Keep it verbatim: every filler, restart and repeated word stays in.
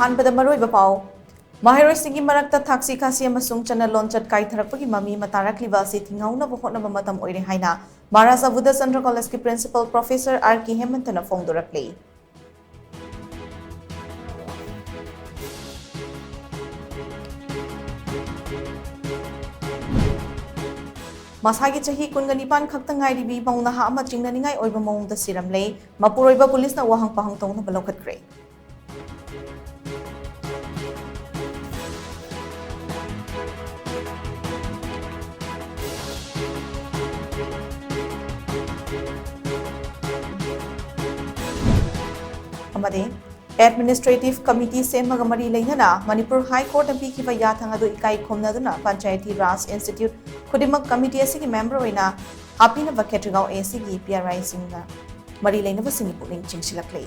ꯑꯍꯥꯟꯕꯗ ꯃꯔꯨꯑꯣꯏꯕ ꯄꯥꯎ꯫ ꯃꯍꯩꯔꯣꯏꯁꯤꯡꯒꯤ ꯃꯔꯛꯇ ꯊꯛꯁꯤ ꯈꯥꯁꯤ ꯑꯃꯁꯨꯡ ꯆꯠꯅ ꯂꯣꯟꯆꯠ ꯀꯥꯏꯊꯔꯛꯄꯒꯤ ꯃꯃꯤ ꯑꯃ ꯇꯥꯔꯛꯂꯤꯕ ꯑꯁꯤ ꯊꯤꯡꯍꯧꯅꯕ ꯍꯣꯠꯅꯕ ꯃꯇꯝ ꯑꯣꯏꯔꯦ ꯍꯥꯏꯅ ꯃꯍꯥꯔꯥꯖꯥ ꯕꯨꯙꯆꯟꯗ꯭ꯔ ꯀꯣꯂꯦꯖꯀꯤ principal professor R K ꯍꯦꯃꯟꯇꯅ ꯐꯣꯡꯗꯣꯔꯛꯂꯤ꯫ ꯃꯁꯥꯒꯤ ꯆꯍꯤ ꯀꯨꯟꯒ ꯅꯤꯄꯥꯟ ꯈꯛꯇ ꯉꯥꯏꯔꯤꯕꯤ ꯃꯧ ꯅꯍꯥ ꯑꯃ ꯆꯤꯡꯅꯅꯤꯡꯉꯥꯏ ꯑꯣꯏꯕ ꯃꯑꯣꯡꯗ ꯁꯤꯔꯝꯂꯦ꯫ ꯃꯄꯨꯔꯣꯏꯕ ꯄꯨꯂꯤꯁꯅ ꯋꯥꯍꯪ ꯄꯥꯍꯪ ꯇꯧꯅꯕ ꯂꯧꯈꯠꯈ꯭ꯔꯦ꯫ ꯑꯃꯗꯤ Administrative Committee ꯁꯦꯝꯕꯒ ꯃꯔꯤ ꯂꯩꯅꯅ ꯃꯅꯤꯄꯨꯔ High Courtꯅ ꯄꯤꯈꯤꯕ ꯌꯥꯊꯪ ꯑꯗꯨ ꯏꯀꯥꯏ ꯈꯨꯝꯅꯗꯨꯅ Panchayati Raj Institute ꯈꯨꯗꯤꯡꯃꯛ committee ꯑꯁꯤꯒꯤ member ꯑꯣꯏꯅ ꯍꯥꯞꯄꯤꯅꯕ ꯈꯦꯇ꯭ꯔꯤꯒꯥꯎ ACꯒꯤ PRIꯁꯤꯡꯅ ꯃꯔꯤ ꯂꯩꯅꯕꯁꯤꯡꯒꯤ ꯄꯨꯛꯅꯤꯡ ꯆꯤꯡꯁꯤꯜꯂꯛꯂꯤ꯫